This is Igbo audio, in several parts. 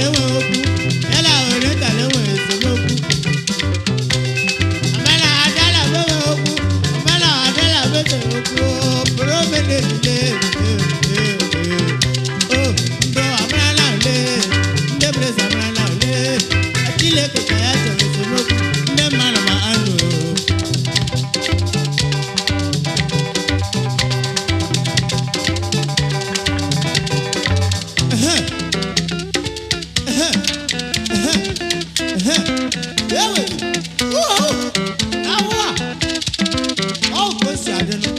enwe okwu, yala Oriental enwe esemokwu. Amala adala enwe okwu, amala adala enwe okwu, bụrụ omenelile. O, ndo amarala ole, ndị brez amarala ole, Chineke ka ya chọrọ esemokwu, ndị mmadụ ma anụ. Ewe, uhu, ahụ a, ọ ka o si adịnụ.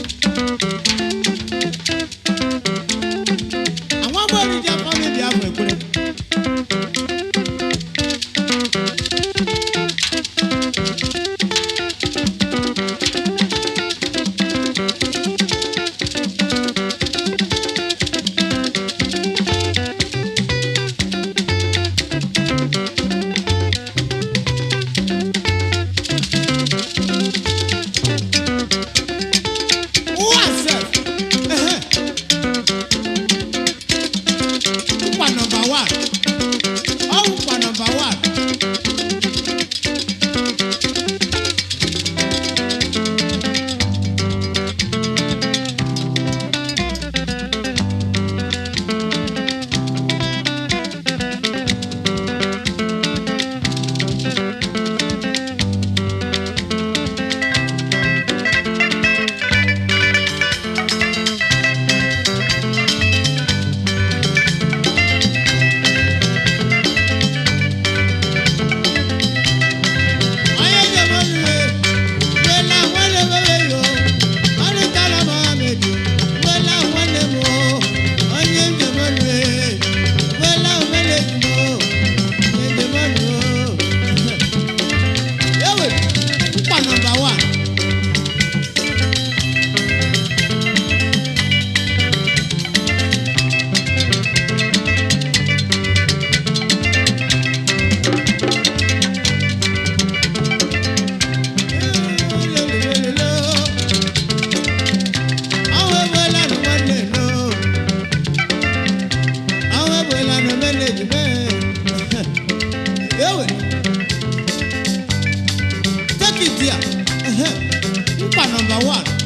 Àwọn ọmọ oriji afọ mi bi afọ ekwere. Who sef? Nkwa nọmba wan. Ọ nkwa nọmba wan. Onye njem olue, wela nwanne m eyo, ọlụtala m amedu, wela nwanne m o, onye njem olue, wela omeledu m o, onye njem olue o. Ewe, nkwa nọmba wan. Nkwa nọmba 1.